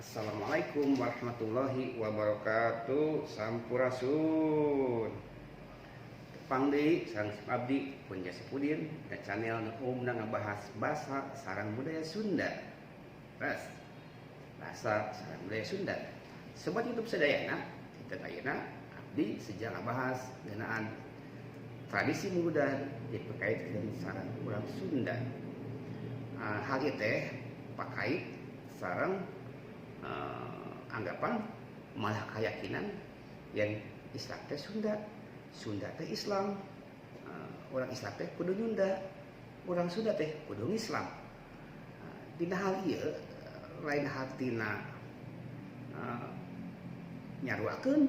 Assalamualaikum warahmatullahi wabarakatuh. Sampurasun. Tepang deui sareng abdi Punja Sepudin dan channel nu umumna ngabahas basa sareng budaya Sunda. Ras. Bahasa sareng budaya Sunda. Sobat YouTube sadayana, dinten ayeuna abdi seja ngabahas ngeunaan tradisi muludan dipakaitkeun sareng urang Sunda. Hal ieu teh pakait sareng anggapan, malah keyakinan yang Islam teh Sunda, Sunda teh Islam, orang Islam teh kudu Nyunda, orang Sunda teh kudu Islam. Dina hal ieu lain hartina nyaruakeun,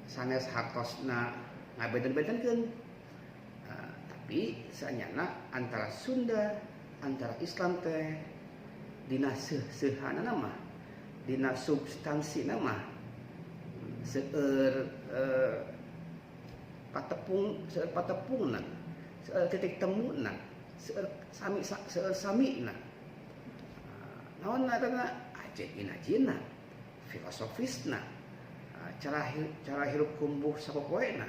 sanes hartosna ngabenten-bentenkeun, tapi sanyana antara Sunda, antara Islam teh dina seuh-seuhanana mah, dina substansina mah seueur patepung, seueur patepungna, seueur titik temuna, seueur sami, seueur samina. Naon eta? Ajen inajina, filosofisna, cara cara hirup kumbuh sapopoena.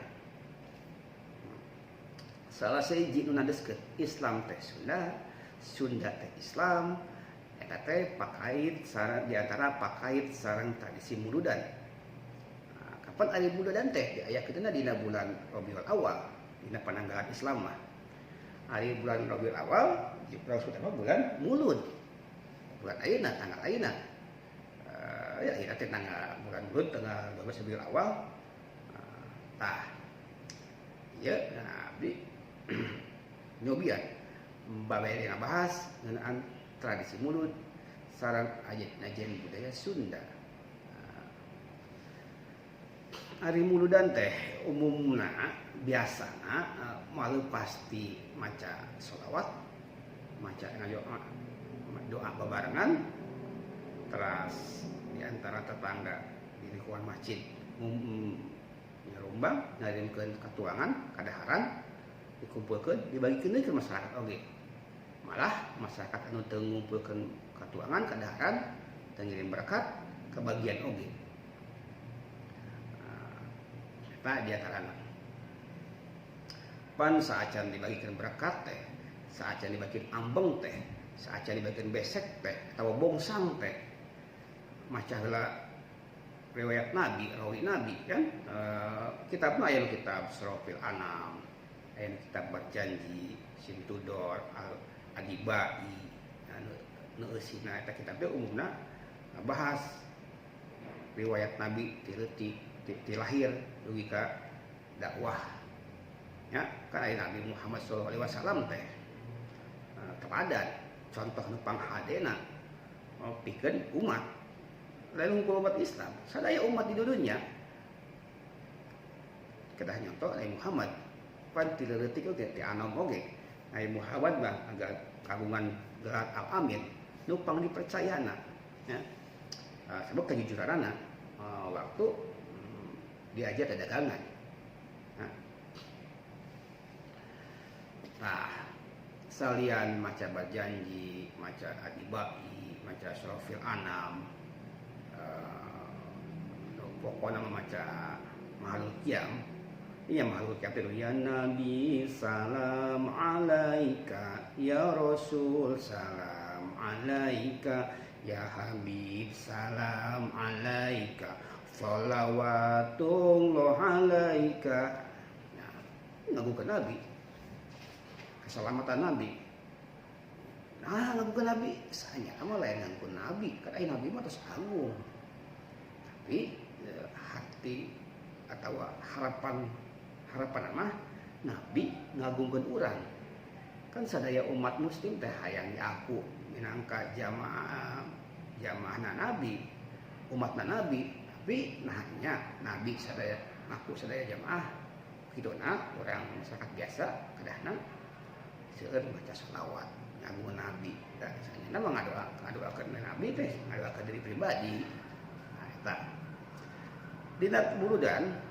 Salah sahiji nu nandeskeun Islam teh Sunda, Sunda teh Islam, eta teh pakait sareng, diantara pakait sareng tradisi muludan. Nah, kapan ari muludan teh diayakeunna? Dina bulan Rabiul Awal dina pananggalan Islam mah. Ari bulan Rabiul Awal di mah bulan Mulud. Bulan ayeuna, tanggal ayeuna. Ya ayeuna teh tanggal bulan Mulud tanggal 12 Rabiul Awal. Tah. Ieu nah abdi nyobian babeh ngabahas ngeunaan tradisi mulud sareng ajen budaya Sunda. Ari muludan teh umumna biasana malu pasti maca sholawat, maca ngadoa, doa babarengan, teras di antara tetangga di lingkungan masjid nyarumbang, ngarimkeun katuangan, kadaharan, dikumpulkeun, dibagikeun deui ke masyarakat oge. Malah masyarakat anu teu ngumpulkeun katuangan, kadaharan, teu ngirim berkat, kebagian oge. Eta di antarana. Pan saacan dibagikan berkat teh, saacan dibagikan ambeng teh, saacan dibagikan besek teh atau bongsang teh, maca heula riwayat Nabi, rawi Nabi kan, kitabna aya kitab Asyrofil Anam, aya kitab Barzanji, Simtudor, Al Adibai, anu nu eusina eta kitab teh umumna ngabahas riwayat Nabi ti leutik, ti lahir dugi ka dakwah. Ya, kan aya Nabi Muhammad sallallahu alaihi wasallam teh teladan, contoh nu panghadena, oh, pikeun umat. Lain hukum umat Islam, sadaya umat di dunia kedah nyontoh Nabi Muhammad. Pan ti leutik oge, ti anom oge Nabi Muhammad mah agak kagungan gelar Al-Amin, nu pang dipercayana ya. Sebab kejujuranana waktu diajar dagangan. Nah, salian maca Barzanji, maca Adibai, maca Asyrofil Anam, pokoknya maca Mahalul Qiyam. Iya, Mahalul Qiyam itu ya Nabi salam alaika, ya Rasul salam alaika, ya Habib salam alaika, sholawatullah alaika. Nah, ngagungkeun Nabi, keselamatan Nabi. Nah, ngagungkeun Nabi sanya mah lain ngagungkeun Nabi kan, aya Nabi mah tos agung, tapi hati atau harapan, harapan mah Nabi ngagungkeun urang. Kan sadaya umat muslim teh hayang diaku minangka jamaah, jamaahna Nabi, umatna Nabi. Tapi nahnya Nabi sadaya ngaku sadaya jamaah kitu na orang masyarakat biasa kedahna seueur baca sholawat ngagung Nabi. Da sanyana mah ngadoa, ngadoakeun Nabi teh ngadoakeun diri pribadi. Nah, eta dina muludan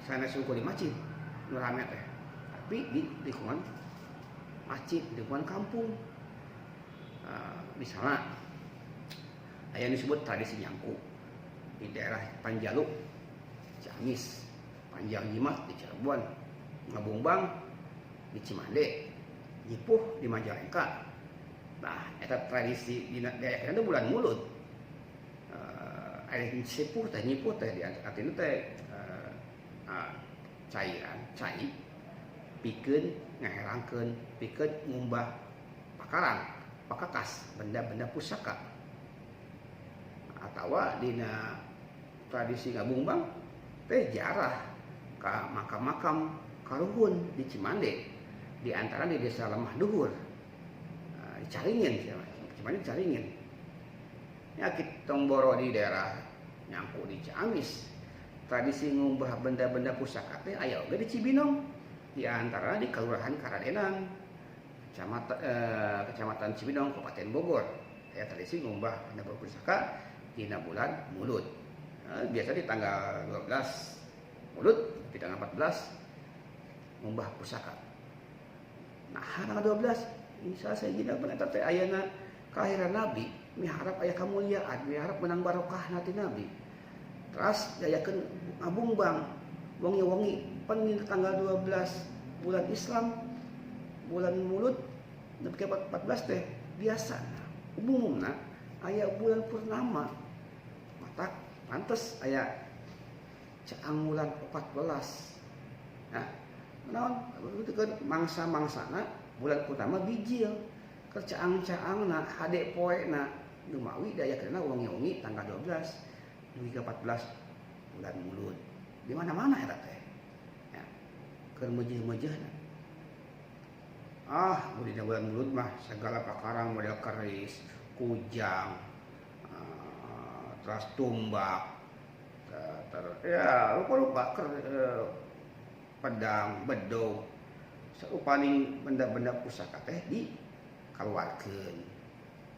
sanes unggul di masjid nu rame teh, tapi di lingkungan masjid, di lingkungan kampung. Misalnya Aya disebut tradisi nyangku di daerah Panjalu, Ciamis, Panjang Jimat di Cirebon, Ngabungbang di Cimande, Nyipuh di Majalengka. Nah, eta tradisi di daerah itu bulan Mulud. Ada sepuh teh, nyipuh teh, di artinya teh cairan cai pikeun ngaherangkeun, pikeun ngumbah pakarang, pakakas, benda-benda pusaka. Atau dina tradisi ngabungbang teh jarah ka makam-makam karuhun di Cimande, di antara di Desa Lemah Duhur, di Caringin, Cimande Caringin ya. Kita boro di daerah nyangku di Ciamis, tradisi ngumbah benda-benda pusaka teh aya oge di Cibinong, di antara di Kelurahan Karadenan, Kecamatan Cibinong, Kabupaten Bogor ya. Tradisi ngumbah benda pusaka dina bulan Mulud, biasa di tanggal 12 Mulud, di tanggal 14 ngumbah pusaka. Nah, tanggal 12 insya saya gina eta teh ayana kelahiran Nabi, miharap aya kemuliaan, miharap menang barokah nanti Nabi. Terus diayakeun ngabungbang wengi-wengi pan tanggal 12 bulan Islam, bulan Mulud nepi 14 teh biasa umumna aya bulan purnama, matak pantes aya caang bulan 14. Nah, naon itu kan mangsa-mangsana bulan purnama bijil keur caang-caangna hade poena Lumawi daya karena wengi-wengi tanggal 12 dugi ke 14 bulan Mulud di mana-mana eta teh ya keur meujeuh-meujeuhna. Ah, di bulan Mulud mah segala pakarang model keris, kujang, terus tumbak, ya lupa-lupa pedang, bedog, saupaning benda-benda pusaka teh dikeluarkeun,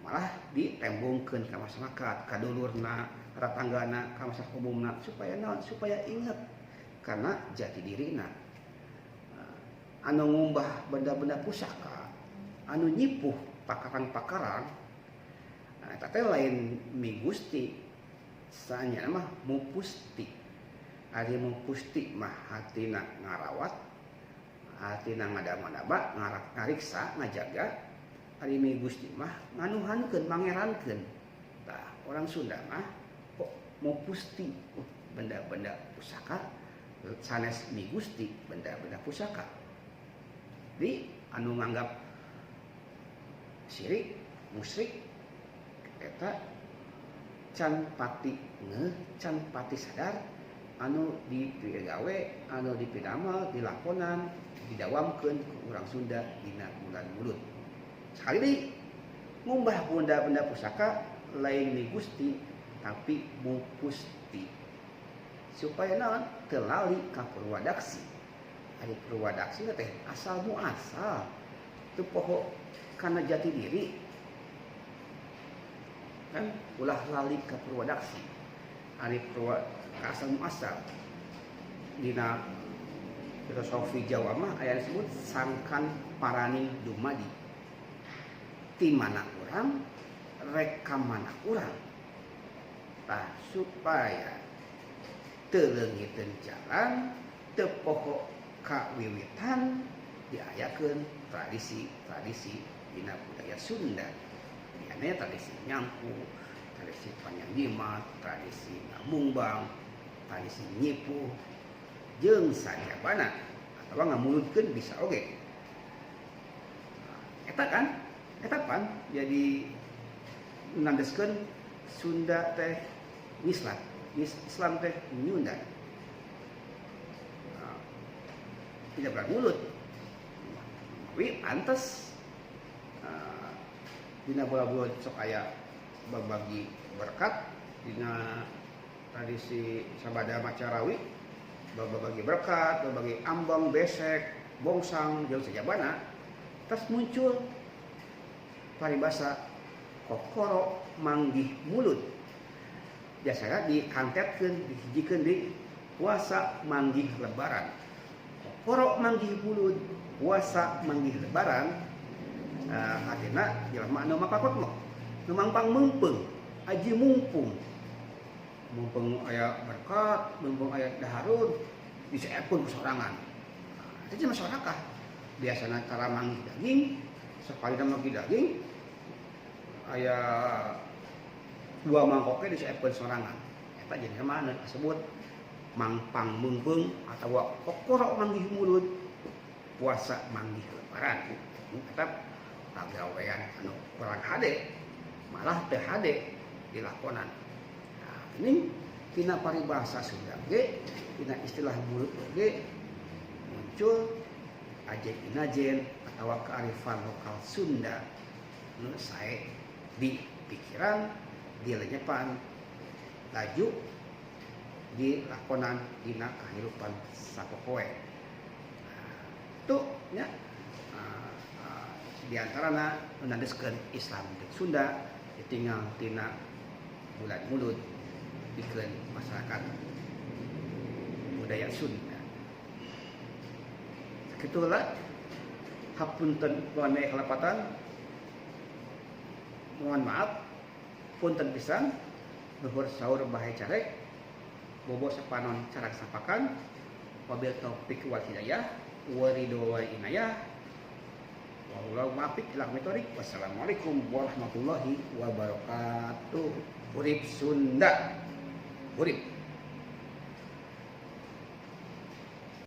malah ditembongkeun ke masyarakat, ka dulurna, tatanggana, ka masyarakat umumna, supaya naon? Supaya ingat karena jati dirina. Anu ngumbah benda-benda pusaka, anu nyipuh pakarang-pakarang, nah, eta teh lain migusti, saanya mah mupusti. Ari mupusti mah hatina ngarawat, hatina ngadama-daba, ngarak ngariksa, ngajaga. Ari migusti mah nganuhankeun, mangerankeun. Tah, orang Sunda mah kok mupusti benda-benda pusaka, sanes migusti benda-benda pusaka. Di anu nganggap sirik, musyrik eta can pati ngeh, can pati sadar anu dipigawe, anu dipidamel, dilakonan, didawamkeun ku urang Sunda dina bulan Mulud. Sekali deui, ngumbah benda-benda pusaka lain migusti tapi mupusti, supaya naon? Teu lali ka purwadaksi. Ari purwadaksi teh asal muasal, teu poho kana jati diri kan, ulah lali ka purwadaksi. Ari purwa asal muasal, dina filosofi Jawa mah aya disebut sangkan paraning dumadi, ti mana urang rek ka mana urang. Tah, supaya teu leungiteun jalan, teu poho kawiwitan, diayakeun tradisi-tradisi dina budaya Sunda. Diantaranya tradisi nyangku, tradisi panjang jimat, tradisi ngabungbang, tradisi nyipuh, jeung sajabana atau ngamuludkeun bisa oge. Eta kan, eta pan jadi nandeskeun Sunda teh Islam, Islam teh Nyunda. Nah, tidak bermulut, tapi pantes dina bola-bola sok aya berbagi berkat. Dina tradisi sabada macarawi berbagi berkat, berbagi ambang, besek, bongsang jeung sajabana. Terus muncul paribasa kokoro manggih mulud, biasanya dikantetkeun, dihijikeun di puasa manggih Lebaran. Kokoro manggih mulud, puasa manggih Lebaran, artinya jelema anu mapakot nu mangpang meungpeung. Aji mumpung mumpung aya berkat, mumpung aya dahareun, diseepkeun ku sorangan. Nah, itu mah sorakah. Biasana cara manggih daging, sekali manggih daging aya dua mangkoknya diseepkeun sorangan. Eta jadi mana disebut mangpang meungpeung atau kokoro manggih mulud, puasa manggih lebaran. Eta pagawean anu kurang hade, malah teu hade dilakonan. Nah, ini tina paribasa Sunda ge, tina istilah mulut ge muncul ajen inajen atau kearifan lokal Sunda nu sae di pikiran, dilenyepan, laju dilakonan dina kehidupan sapopoe. Nah, itu nya diantarana nandeskeun Islam di Sunda ditinggal tina bulan mulud pikeun masyarakat budaya Sunda. Sakitulah, hapunten upami kalepatan, mohon maaf, punten pisan. Luhur saur bahe carek, bobo sapanon carang sapakan. Wabillahi taufik wal hidayah waridho wal inayah, wallahu muwaffiq ila. Wassalamualaikum warahmatullahi wabarakatuh. Urip Sunda, urip.